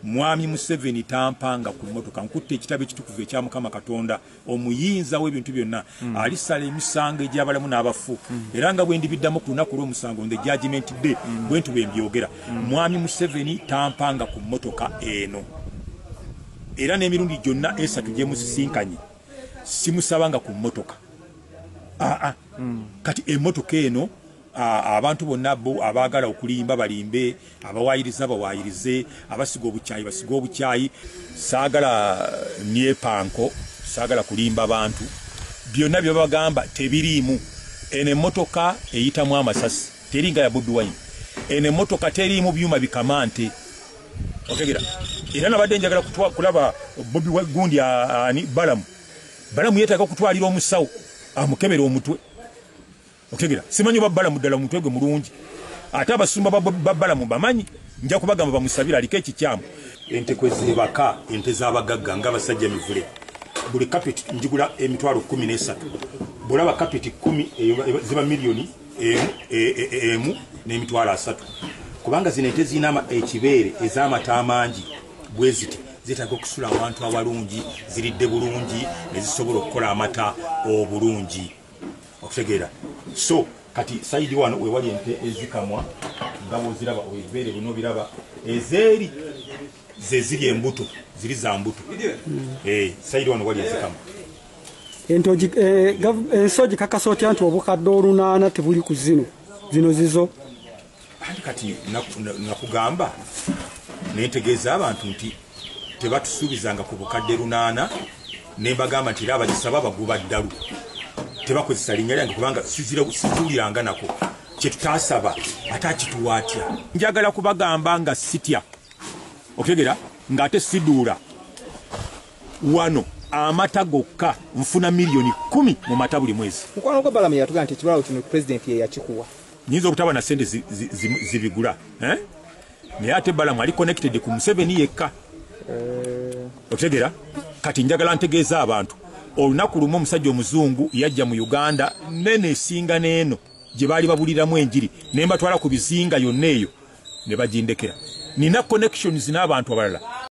Mwami Museveni tampanga ku mmotoka. Nkutte ekitabo ekitukuvu ekya Mukama Katonda omuyinza w'ebintu byonna, alisala emisango egy'abalamu n'abafu, era nga bwe ndibiddamu ku lunaku lw'omusango, the judgment day, bwe nti bwe mbyogera. Mwami Museveni tampanga ku mmotoka eno, era n'emirundi gyonna 3 gye musisinkanye simusabanga ku mmotoka. Aa, kati emmotoka eno, abantu bonna bo abaagala okulimba balimbe, abawaayiriza bawaayirize, abasiga obukyayi basiga obukyayi. Saagala myepanko, saagala kulimba bantu. Byonna bye babagamba tebiriimu. Eno emmotoka eyitamu amasasi, teringa ya Bobi Wine. Eno emmotoka teriimu byuma bikamante, otegera? Era nabadde njagala kulaba Bobi gundi ani, Balamu. Balamu yeetaaga okutwalira omusawo amukebera omutwe, otegera? Simanyi oba Balamu ddala omutwe gwe mulungi. Ate abasumba ba Balamu bamanyi, nja kubagamba bamusabire, aliko ekikyamu. Ente kwe zeebaka, ente z'abagagga ng'abasajja mivule. Buli kapeti njigula 130,000. Bwolaba kapeti 10, eyo ziba 1,300,000, kubanga zino ente zirina ekibeere ez'amata amangi bwe ziti zeetaaga okusula awantu awalungi, ziridde bulungi ne zisobola okukola amata obulungi, okutegeera? So kati side wano wewali ente ezikamwa nga bwoziraba, ebibeere bino biraba, ezeeri ze ziri embuto, ziri za mbuto. Side wano wali ezikamwa. Ensi ogikakasa otya nti obukadde 800 tebuli ku zino zino zizo? Anti kati nakugamba nentegeeza abantu nti tebatusuubizanga ku bukadde 800, nembagamba nti era abagisaba baguba ddalu, tebakozesa linnya lyange, kubanga siziwuliranga nako. Kyetutasaba ate akituwa atya? Njagala kubagamba nga sitya, otegera, ng'ate siduula. Wano amata gokka nfuna miliyoni 10 mu mata buli mwezi. Mukwano gwa Balamu yatugamba nti ekibalawo kino pulezidenti ye yakikuwa. Nyinza obutaba na sente zibigula, eh? Naye ate Balamu ali connected ku Museveni yekka, otegera? Kati njagala ntegeeza abantu, olunaku lumu omusajja omuzungu yajja mu Uganda nene esinga n'eno gye baali babuliramu enjiri, ne mbatwala ku bizinga yonna eyo ne bagindekera. Nina connections n'abantu abalala.